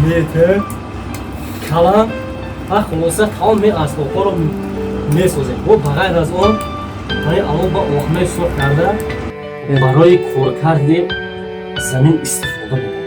Метр калам ва хулоса, тамоми асбобҳоро месозем. Бо ба ғайр аз он, барои алло ба охмаи сурх карда, барои коркарди замин истифода мебарем.